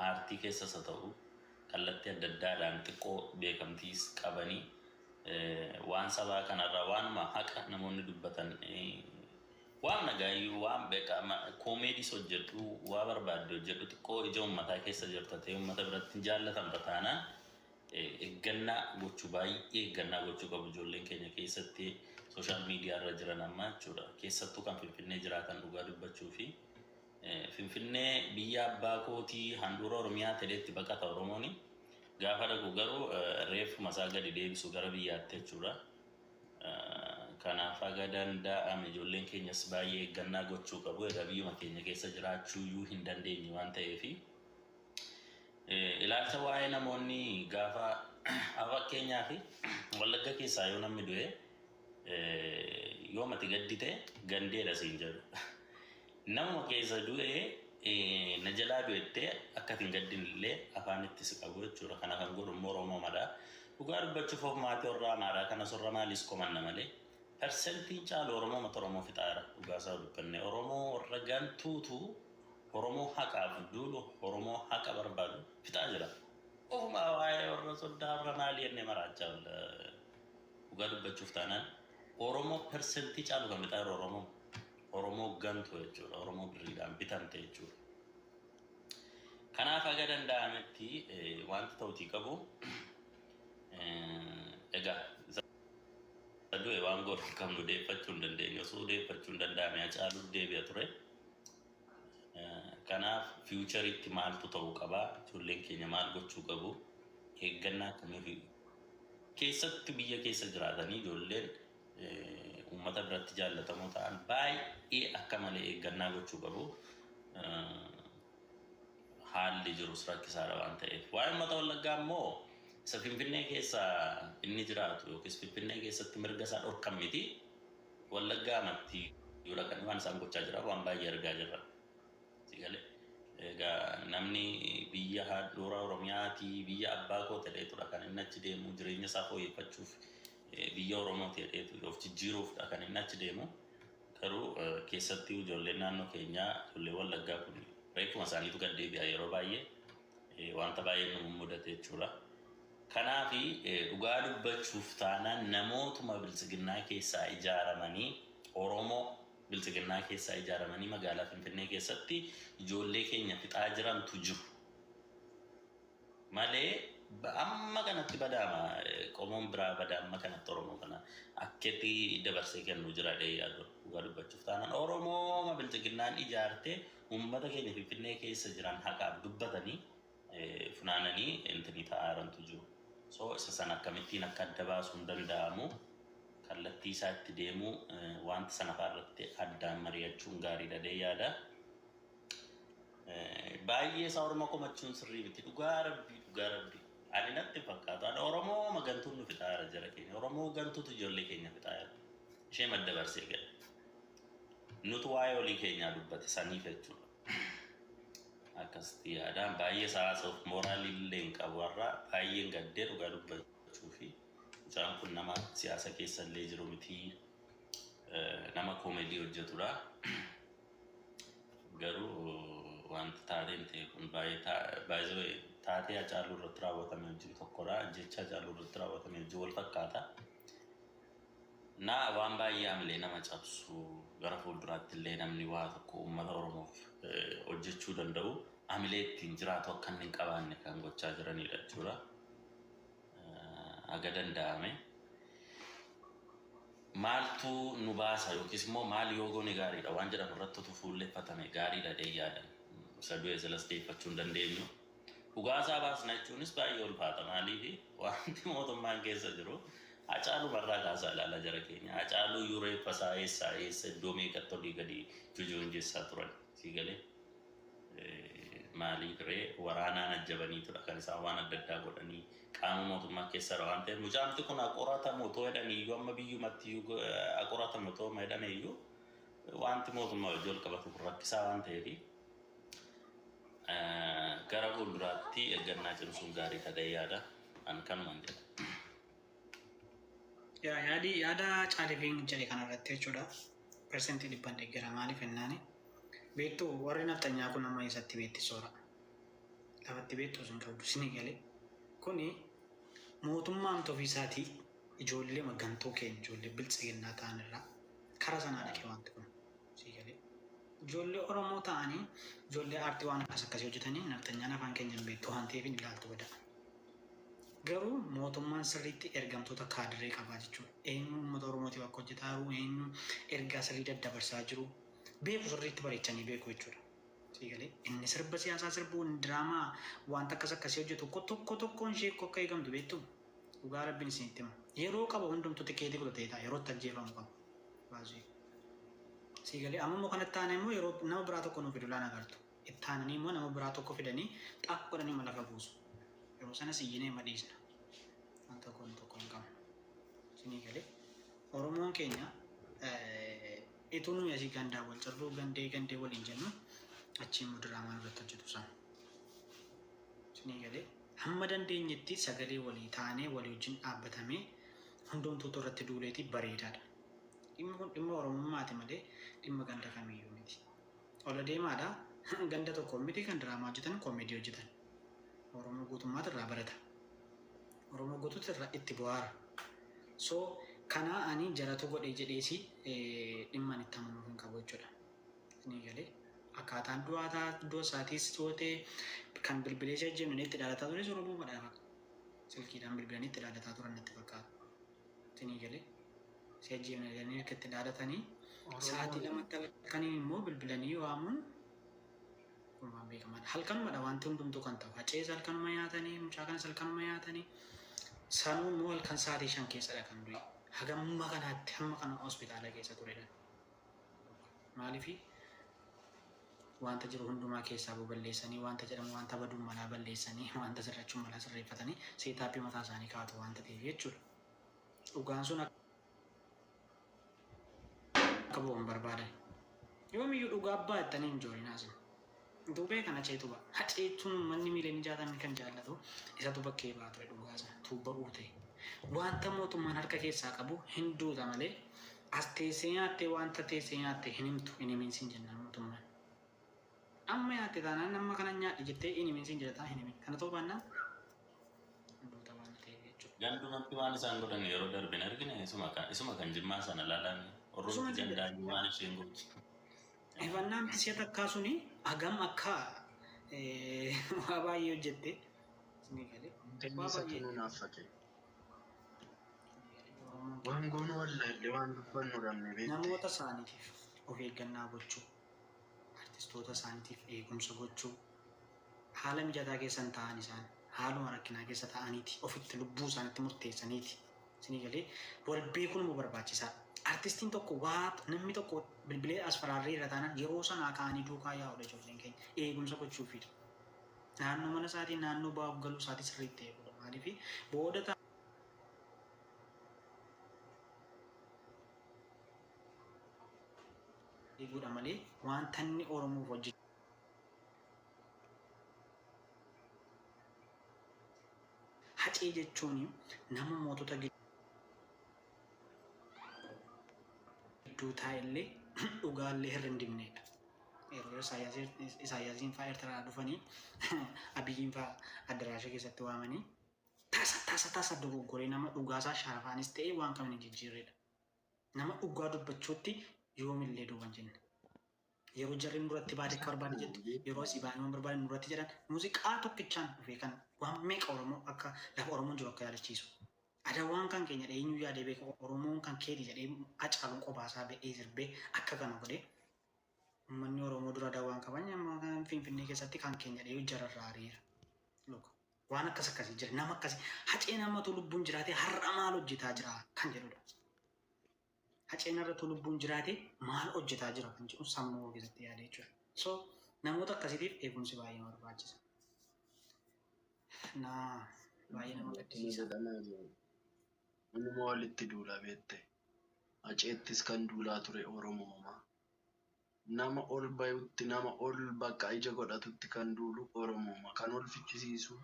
Aartii keessas haa ta'u kallattii adda addaadhaan xiqqoo beekamtiis qabanii waan sabaa kanarraa waanuma haqa namoonni dubbatan, waan nagaayyuu, waan beekama, koomeediis hojjedhu, waa barbaadde hojjedhu, xiqqoo ija uummataa keessa jirta ta'e, uummata biratti jaallatamta taanaan, eeggannaa gochuu, baay'ee eeggannaa gochuu qabu ijoolleen keenya keessatti social media irra jiran amma jechuudha. Keessattuu kan Finfinnee jiraatan, dhugaa dubbachuu fi Finfinnee biyya abbaa kootii, handhuura Oromiyaa ta'etti baqata Oromooni. Gaafa dhaqu garuu reeffuma isaa gadi deebisu gara biyyaatti jechuudha. Kanaaf haga danda'ame ijoolleen keenyas baay'ee eeggannaa gochuu qabu. Egaa biyyuma keenya keessa jiraachuu iyyuu hin dandeenye waan ta'eefi. Ilaalcha waa'ee namoonni gaafa fakkeenyaa fi Wallagga keessaa yoo namni du'e, yoo mati gaddite gandeedha siin jedhu. Namuma keessa du'e na jalaa du'ettee akka hin gaddinillee afaan itti si qabu jechuudha. Kana kan godhu immoo Oromoo madha. Dhugaa dubbachuuf of maatii warra Amaaraa kanas warra maaliis komanna malee, persentiin caalu Oromoo mata Oromoo fixaara, dhugaa isaa dubbanne. Oromoo warra gantuutu Oromoo haqaaf duulu, Oromoo haqa barbaadu fixaa jira. Ofuma waa'ee warra soddaa, warra maalii jennee maraachaa oolla. Dhugaa dubbachuuf taanaan Oromoo persentii caalu kan fixaa jiru Oromoo. Oromoo gantu jechuudha. Oromoo birriidhaan bitamte jechuudha. Kanaaf haga danda'ametti wanti ta'utii qabu, egaa isa du'e waan godhu hin qabnu, deeffachuu hin dandeenyu. Osoo deeffachuu hin danda'ame Hacaaluu deebi'a ture. Kanaaf futureitti maaltu ta'uu qabaa? Ijoolleen keenya maal gochuu qabu? Eeggannaa akkamii keessatti biyya keessa jiraatanii ijoolleen uummata biratti jaallatamoo ta'an baay'ee akka malee eeggannaa gochuu qabu. Haalli jirus rakkisaadha waan ta'eef. Waa'ee uummata Wallaggaa immoo isa Finfinnee keessa inni jiraatu yookiis Finfinnee keessatti mirga isaa dhorkan miti. Wallaggaa amatti yoo dhaqanii waan isaan gochaa jiran waan baay'ee argaa jirra. Sigalee. Egaa namni biyya handhuura Oromiyaatii, biyya abbaa koo ta'eetudha kan inni achi deemu, jireenya isaa fooyyeffachuuf, biyya Oromoo ta'eetu of jijjiiruufdha kan inni achi deemu. Garuu keessatti ijoolleen naannoo keenyaa, ijoollee Wallaggaa kun reeffuma isaaniitu gad deebi'a yeroo baay'ee, wanta baay'ee nu mudate jechuudha. Kanaafi dhugaa dubbachuuf taanaan namootuma Biltsiginnaa keessaa ijaaramanii, Oromoo Biltsiginnaa keessaa ijaaramanii magaalaa Finfinnee keessatti ijoollee keenya fixaa jirantu jiru. Malee amma kanatti badaama qomoon biraa bada amma kanatti Oromoo kana akkeetti dabarsee kennu jira yaadu, dhugaa dubbachuuf taanaan Oromoo Biltsiginnaan ijaarte uummata keenya Finfinnee keessa jiran haqaaf dubbatanii funaananii intinii ta'aa jirantu jiru. So isa sana akkamittiin akka adda baasuun danda'amu, kallattii isaa itti deemuu, wanta sana irratti addaan mari'achuun gaariidha dee yaada. Baay'ee isaa Oromoo komachuun sirrii miti. Dhugaa Rabbii, dhugaa Rabbii. Ani natti hin fakkaatu. Ani Oromoo magantuun nu fixaa jira jara keenya. Oromoo gantuutu ijoollee keenya fixaa jira. Ishee madda barsee gala. Nutu waa'ee olii keenyaa dubbate saniif jechuudha. Akkasitti yaadaan baay'ee isaa haasa'uuf mooraalii illee hin qabu har'a, baay'een gaddee dhugaa dubbachuu fi mucaan kun nama siyaasa keessa illee jiru miti, nama koomedii hojjetudha. Garuu wanti taateen ta'e kun baay'ee baay'ee taatee Hacaaluu irratti raawwatame wajjin tokkodha. Jecha Hacaaluu irratti raawwatame wajjin wal fakkaata. Naa waan baay'ee hamilee nama cabsu, gara fuulduraatti illee namni waa tokko uummata Oromoof hojjechuu danda'u hamilee ittiin jiraatu akka inni hin qabaanne kan gochaa jiranidha jechuudha. Haga danda'ame. Maaltu nu baasa yookiis immoo maal yoo goone gaariidha waan jedhamu irratti utuu fuulleffatame gaariidha dee yaadan. Isa du'e silas deeffachuu hin dandeenyu. Dhugaasaa baasna jechuunis baay'ee ulfaata. Maaliif, wanti mootummaan keessa jiru Hacaaluu barraa kaasaa ilaala jara keenya. Hacaaluu iyyuu reeffa isaa eessaa eessa iddoo meeqatti olii gadi jojoonjessaa turan. Sii galee? Maaliif ree, waraanaan ajjabaniitudha kan isaan waan adda addaa godhanii, qaama mootummaa keessadha waan ta'eef, mucaamti kun haa qoratamu otoo jedhanii iyyuu, amma biyyumatti iyyuu haa qoratamu otoo jedhame iyyuu, wanti mootummaa wajjin wal qabatu kun rakkisaa waan ta'eef, gara fuulduraatti eeggannaa cimsuun gaarii ta'ee yaada. An kanumaan jedha. Yaa yaadi yaada Caalifiin jedhe kanarratti jechuudha. 100% deeggara. Maaliif jennaani, beektu, warri nafxanyaa kun amma eessatti beetti soora. Lafatti beektu osoo hin qabdu isinii galee. Kuni mootummaan ofiisaatii ijoollee magantuu keenya ijoollee biltsiginnaa ta'an irraa karaa sanaa dhaqee wanti kun sii galee. Ijoollee Oromoo ta'anii ijoollee aartii waan akkas akkasii hojjetanii nafxanyaan afaan keenya hin beektu waan ta'eef hin ilaaltu bada. Garuu mootummaan sirriitti ergamtoota kaadiree qabaa jechuudha. Eenyu uummata Oromootiif akka hojjetaa jiru, eenyu ergaa sirrii daddabarsaa jiru, beeku sirriitti bareechanii beeku jechuudha. Sii galee inni sirba siyaasaa sirbu, inni diraamaa wanta akkas akkasii hojjetu tokko tokkoon ishee akka eegamtu beektu. Dhugaa Rabbiin isinitti hima. Yeroo qaba hundumtuu tikeetii godhatee ta'a yeroo itti ajjeefamu qaba. Baasii. Sii galee amma immoo kanatti aanee immoo yeroo nama biraa tokko nuuf fidu laan agartu. Itti aananii immoo nama biraa tokko fidanii xaaf godhanii lafa buusu. Yeroo sanas iyyinee madhiisna. Wanta kun tokko hin qabnu. Isinii galee Oromoon keenya ituu nuyi asii gandaa wal cirruu gandee gandee waliin jennu achi immoo diraamaa irratti hojjetu isaan. Isinii galee hamma dandeenyetti sagalee walii taanee walii wajjin dhaabbatamee hundumtuutu irratti duuleeti bareedaadha. Dhimmi kun dhimma Oromummaati malee dhimma ganda kamiyyuu miti. Ola deemaadha. Ganda tokko miti kan diraamaa hojjetan koomedii hojjetan. Oromoo guutummaatu irraa barata. Oromoo guutuutu irraa itti bohaara. So kanaa ani jaratu godhe jedheesi dhimma ani itti amanuu hin qabu jechuudha. Isinii galee akkaataan du'a isaatiis yoo ta'e kan bilbilee isa ajjeefne itti dhaadataa tures Oromoo madhaa silkiidhaan bilbilanii itti dhaadataa turan natti fakkaata. Isinii galee si ajjeefne jedhanii akka itti dhaadatanii sa'aatii 2tti halkaniin immoo bilbilanii waamuun kun waan beekamaadha. Halkanumadha wanti hundumtuu kan ta'u. Hacees halkanuma nyaatanii, mucaa kanas halkanuma nyaatanii. Sanuu immoo halkan sa'aatii 5 keessadha kan du'e. Hagamma kanaatti hamma kana hospitaala keessa turedha. Maaliifi wanta jiru hundumaa keessaa baballeessanii wanta jedhamu wanta baduun malaa balleessanii wanta sirrachuun malaa sirreeffatanii seetaappii mataa isaanii kaa'atu wanta ta'eef jechuudha. Dhugaan sun akka ba'u hin barbaadan. Yoomiyyuu dhugaa abbaa jettanii hin joorinaa isin. Duubee kan Haceetu ba'a. Haceetuun uummanni miiliyoonii 60 kan jaallatu isatu bakkee ba'a ture dhugaa sana tuubba'uu ta'e. Wanta mootummaan harka keessaa qabu hin duuta malee as teessee nyaattee wanta teessee nyaatte hin himtu hin himin siin jennaan mootummaan. Amma nyaatte taanaan amma kana nyaadhe jettee hin himin siin jedhataa hin himin. Kana ta'uu baannaan hin duuta waan ta'eef jechuudha. Gandumatti waan isaan godhan yeroo darbe hin argine isuma kan Jimmaa sana ilaalan Isuma orrumti sin jedha. gandaayyuu waan isheen gootu. Ifannaan si'a takkaa suni hagam akka waa baay'ee hojjette. Isinii galee. Waa Isatu baay'ee. nu naaffate. Waan goonu wallaalle waan dubbannu dhabne beekte. Namoota isaaniitiif of eeggannaa gochuu, artistoota isaaniitiif eegumsa gochuu, haala mijataa keessa hin ta'an isaan haaluma rakkinaa keessa ta'aniiti ofitti lubbuu isaanitti murteessaniiti. Isinii galee wal beekuun immoo barbaachisaadha. Artistiin tokko waa namni tokko bilbilee as faraarree irra taanaan yeroo sanaa ka'anii duukaa yaa'udha ijoolleen keenya eegumsa gochuufiidha. Naannoo mana isaatii naannoo ba'aaf galuu isaatii sirriitti eeguudha. Maaliif booda eeguudha malee wanta inni Oromoof hojjechuu Hacee jechuun nama mootota gidduu taa'ellee dhugaallee hirri hin dibneedha. Yeroo Isaayyaasiin fa'aa Eertiraa dhufanii Abiyyiin fa'aa addaraasha keessatti waamanii tasa tasa tasa dogoggoree nama dhugaasaa sharafaanis ta'ee waan kamiin hin jijjiirredha. Nama dhugaa dubbachuutti yoomillee duuba hin jenne. Yeroo jarri nurratti baate akka barbaade jettu, yeroo asii baanee waan barbaade nurratti jedhan, muuziqaa tokkichaan dhufee kan waan meeqa Oromoo akka lafa Oromoon jiru akka yaadachiisu. Adawaan kan keenya jedhee eenyu yaadee beeka Oromoon kan keeti jedhee Hacaaluun qophaa ba'ee sirbee akka kana godhee uummanni Oromoo dura adawaan qaban Finfinnee keessatti kan keenya jedhee jararraa ari'eera. Look, waan akkas akkasii jira nama akkasii Hacee namatu lubbuun jiraate har'a maal hojjetaa jira kan jedhudha. Haceen irratti lubbuun jiraate maal hojjetaa jira kan jedhu sammuu keessatti yaada jechuudha. So namoota akkasiitiif eegumsi baay'ee barbaachisa. Na baay'ee nama gaddisiisa. Inuma walitti duula beekte. Haceettis kan duulaa ture Oromooma. Nama ol bayutti nama ol bakka ija godhatutti kan duulu Oromooma. Kan ol fichisiisu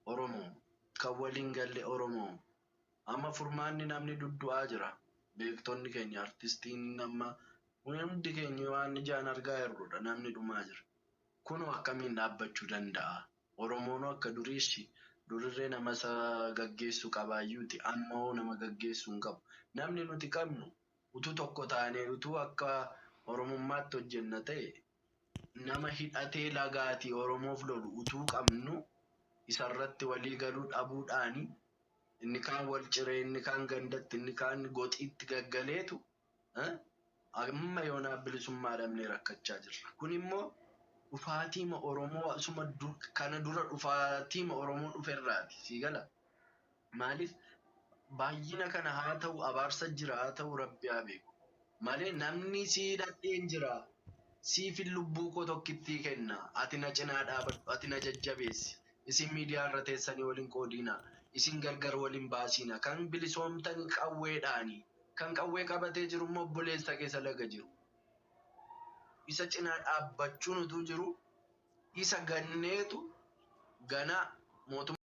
Oromooma. Kan waliin galle Oromooma. Amma furmaanni namni duddu'aa jira. Beektonni keenya artistiin amma hundi keenya waan ijaan argaa jirrudha. Namni dhumaa jira. Kunoo akkamiin dhaabbachuu danda'a? Oromoon akka duriishi durirree nama isa gaggeessu qabaayyuuti. Amma hoo nama gaggeessu hin qabu. Namni nuti qabnu utuu tokko taanee utuu akka Oromummaatti hojjenna ta'e nama hidhatee lagaatii Oromoof lolu utuu qabnu isarratti walii galuu dhabuudhaani inni kaan wal ciree, inni kaan gandatti, inni kaan goxiitti gaggaleetu amma yoonaa bilisummaa dhabnee rakkachaa jirra. Kun immoo dhufaatiima Oromoo asuma kana dura dhufaatiima Oromoo dhuferraati. Sii gala? Maaliif baay'ina kana haa ta'u abaarsa jira haa ta'u rabbi haa beeku. Malee namni sii hidhadheen jira. Siifin lubbuu koo tokkittii kenna. Ati na cinaa dhaabadhu. Ati na jajjabeessi. Isin miidiyaa irra teessanii waliin qoodina. Isin gargar waliin baasina. Kan bilisoomtan qawweedhaani. Kan qawwee qabatee jiru immoo obboleessa keessa laga jiru. Isa cinaa dhaabbachuun utuu jiru isa ganneetu ganaa mootummaa.